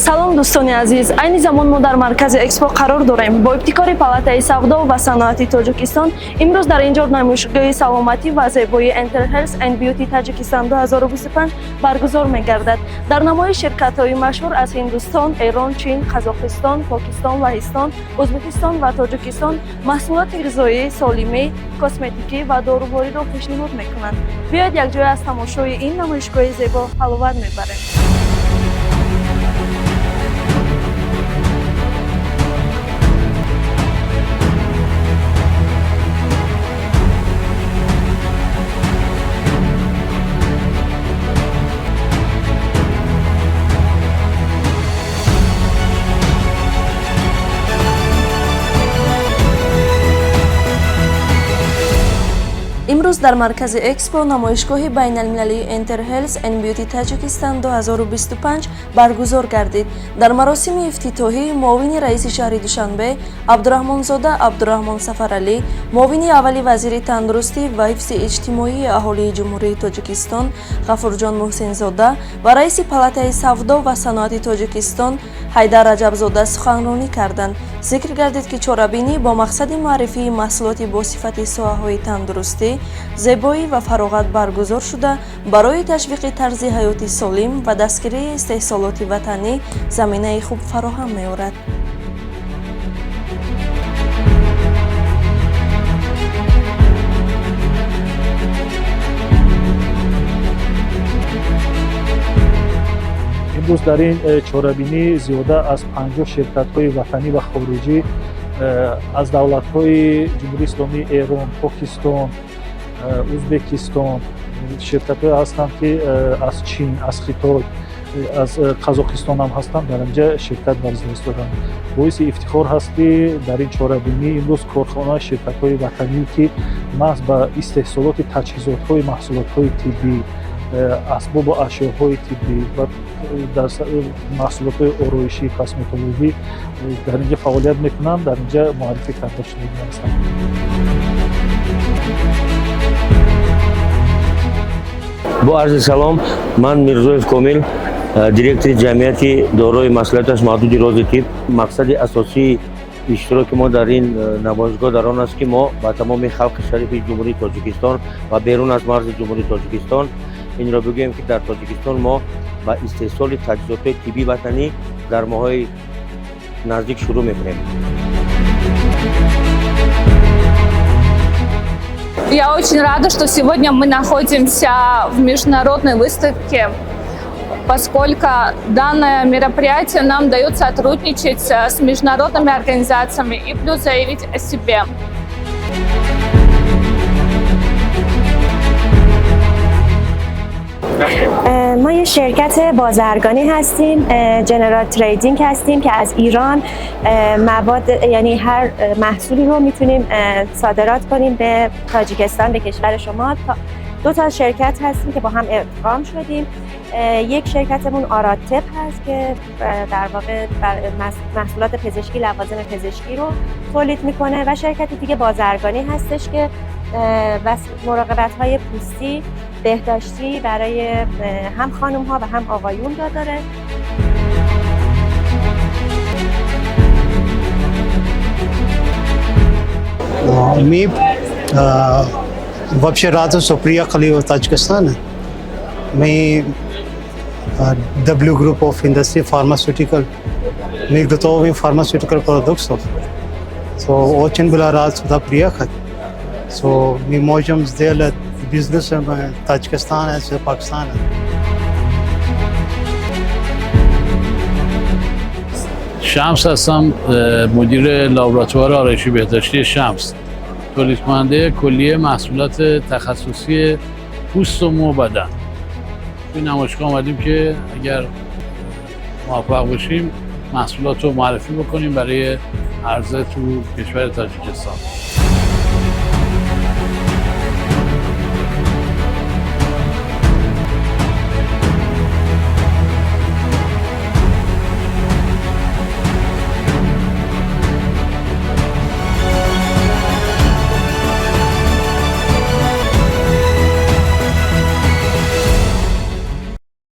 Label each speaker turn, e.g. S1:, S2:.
S1: Салом, дӯстони азиз. Айни замон мо дар маркази Экспо қарор дорем. Бо ибтикори Палатаи савдо ва саноати Тоҷикистон имрӯз дар ин ҷо намоишгоҳи саломатӣ ва зебоии Enter Health and Beauty Таҷикистон 2025 баргузор мегардад. Дар намоиш ширкатҳои машҳур аз Ҳиндустон, Эрон, Чин, Қазоқистон, Покистон, Лаҳистон, Ӯзбекистон ва Тоҷикистон маҳсулоти ғизоӣ, солимӣ, косметикӣ ва дорувориро пешниҳод мекунанд. Биёед, якҷоя аз тамошои ин намоишгоҳи зебо ҳаловат мебарем. Имрӯз дар маркази Экспо намоишгоҳи байналмилалии Enter Health and Beauty Таҷикистон 2025 баргузор гардид. Дар маросими ифтитоҳӣ муовини раиси шаҳри Душанбе Абдураҳмонзода Абдураҳмон Сафаралӣ, муовини аввали вазири тандурустӣ ва ҳифзи иҷтимоии аҳолии Ҷумҳурии Тоҷикистон Ғафурҷон Муҳсинзода ва раиси Палатаи савдо ва саноати Тоҷикистон Ҳайдар Раҷабзода суханронӣ карданд. Зикр гардид, ки чорабинӣ бо мақсади муаррифии маҳсулоти босифати соҳаҳои тандурустӣ, зебоӣ ва фароғат баргузор шуда, барои ташвиқи тарзи ҳаёти солим ва дастгирии истеҳсолоти ватанӣ заминаи хуб фароҳам меорад.
S2: Имрӯз дар ин чорабинӣ зиёда аз 50 ширкатҳои ватанӣ ва хориҷӣ аз давлатҳои Ҷумҳурии Исломии Эрон, Покистон, Ӯзбекистон, ширкатҳое ҳастанд, ки аз Чин, аз Хитой, аз Қазоқистон ҳам ҳастанд, дар инҷа ширкат варзида истоданд. Боиси ифтихор ҳаст, ки дар ин чорабинӣ имрӯз корхона, ширкатҳои ватанӣ, ки маҳз ба истеҳсолоти таҷҳизотҳои маҳсулотҳои тиббӣ, асбобу ашёҳои тиббӣ ва дар маҳсулотҳои ороишӣ, косметологӣ дар инҷа фаъолият мекунанд, дар инҷа муаррифӣ карда шудагӣ ҳастанд.
S3: Бо арзи салом, ман Мирзоев Комил, директори ҷамъияти дорои масъулияташ маҳдуди «Рози тиб». Мақсади асосии иштироки мо дар ин намоишгоҳ дар он аст, ки мо ба тамоми халқи шарифи Ҷумҳурии Тоҷикистон ва берун аз марзи Ҷумҳурии Тоҷикистон инро бигӯем, ки дар Тоҷикистон мо ба истеҳсоли таҷҳизотҳои тиббии ватанӣ дар моҳҳои наздик шурӯъ мекунем.
S4: Я очень рада, что сегодня мы находимся в международной выставке, поскольку данное мероприятие нам дает сотрудничать с международными организациями и плюс заявить о себе.
S5: ما یه شرکت بازرگانی هستیم، general trading هستیم که از ایران مواد، یعنی هر محصولی رو میتونیم صادرات کنیم به تاجیکستان، به کشور شما. دو تا شرکت هستیم که با هم ادغام شدیم. یک شرکتمون آراتب هست که در واقع محصولات پزشکی، لوازم پزشکی رو تولید میکنه و شرکت دیگه بازرگانی هستش که مراقبت های پوستی، بهداشتی برای هم خانم ها و هم آقایون را داره.
S6: Мы вообще рады, что приехали в Таджикистан. Мы W Group of Industry Pharmaceutical, мы готовим pharmaceutical products. So очень было рад сюда приехать. So мы можем сделать бизнес в Таджикистане, с Пакистаном.
S7: شمس هستم، مدیر لابراتوار آرایشی بهداشتی شمس، تولید کننده کلیه محصولات تخصصی پوست و مو بدن. توی نمایشگاه آمدیم که اگر موفق باشیم محصولات رو معرفی بکنیم برای عرضه تو کشور تاجیکستان.